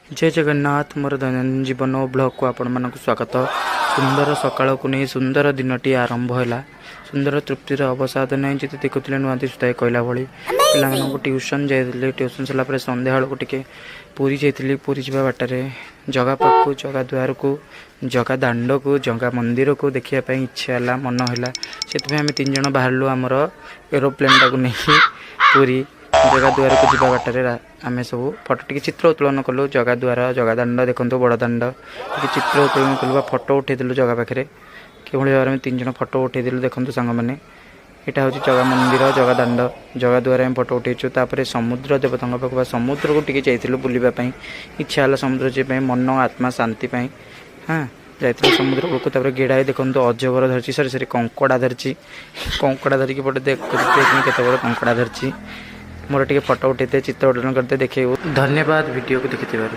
ଜୟ ଜଗନ୍ନାଥ। ମୋର ଦୈନନ୍ଦିନ ଜୀବନ ଓ ବ୍ଲଗ୍କୁ ଆପଣମାନଙ୍କୁ ସ୍ୱାଗତ। ସୁନ୍ଦର ସକାଳକୁ ନେଇ ସୁନ୍ଦର ଦିନଟି ଆରମ୍ଭ ହେଲା। ସୁନ୍ଦର ତୃପ୍ତିର ଅବସାଦ ନାହିଁ, ଯେତେ ଦେଖୁଥିଲେ ନୂଆ ଦିଶୁଥାଏ କହିଲା ଭଳି। ପିଲାମାନଙ୍କୁ ଟ୍ୟୁସନ୍ ଯାଇଥିଲି। ଟ୍ୟୁସନ୍ ସରିଲା ପରେ ସନ୍ଧ୍ୟାବେଳକୁ ଟିକେ ପୁରୀ ଯାଇଥିଲି। ପୁରୀ ଯିବା ବାଟରେ ଜଗା ପାଖକୁ, ଜଗା ଦୁଆରକୁ, ଜଗା ଦାଣ୍ଡକୁ, ଜଗା ମନ୍ଦିରକୁ ଦେଖିବା ପାଇଁ ଇଚ୍ଛା ହେଲା, ମନ ହେଲା। ସେଥିପାଇଁ ଆମେ ତିନି ଜଣ ବାହାରିଲୁ ଆମର ଏରୋପ୍ଲେନ୍ଟାକୁ ନେଇକି ପୁରୀ। ଜଗା ଦୁଆରକୁ ଯିବା ବାଟରେ ଆମେ ସବୁ ଫଟୋ ଟିକେ ଚିତ୍ର ଉତ୍ତୋଳନ କଲୁ। ଜଗା ଦୁଆର, ଜଗା ଦାଣ୍ଡ ଦେଖନ୍ତୁ, ବଡ଼ ଦାଣ୍ଡ। ଟିକେ ଚିତ୍ର ଉତ୍ତୋଳନ କଲୁ ବା ଫଟୋ ଉଠେଇଦେଲୁ ଜଗା ପାଖରେ। କିଭଳି ଭାବରେ ଆମେ ତିନି ଜଣ ଫଟୋ ଉଠେଇଦେଲୁ ଦେଖନ୍ତୁ ସାଙ୍ଗମାନେ। ଏଇଟା ହେଉଛି ଜଗା ମନ୍ଦିର, ଜଗା ଦାଣ୍ଡ, ଜଗା ଦୁଆରେ ଆମେ ଫଟୋ ଉଠେଇଛୁ। ତାପରେ ସମୁଦ୍ର ଦେବତାଙ୍କ ପାଖକୁ ବା ସମୁଦ୍ରକୁ ଟିକେ ଯାଇଥିଲୁ ବୁଲିବା ପାଇଁ। ଇଚ୍ଛା ହେଲା ସମୁଦ୍ର ଯିବା ପାଇଁ, ମନ ଆତ୍ମା ଶାନ୍ତି ପାଇଁ। ହଁ, ଯାଇଥିଲୁ ସମୁଦ୍ର କୂଳକୁ। ତାପରେ ଗେଡ଼ାଏ ଦେଖନ୍ତୁ ଅଜଗର ଧରିଛି, ସରି ସରି, କଙ୍କଡ଼ା ଧରିଛି। କଙ୍କଡ଼ା ଧରିକି ପଟେ ଦେଖୁଛନ୍ତି, କେତେ ବଡ଼ କଙ୍କଡ଼ା ଧରିଛି। ମୋର ଟିକେ ଫଟୋ ଉଠେଇତେ, ଚିତ୍ର ଉତ୍ତୋଳନ କରିତେ ଦେଖେଇବୁ। ଧନ୍ୟବାଦ ଭିଡ଼ିଓକୁ ଦେଖିଥିବାରୁ।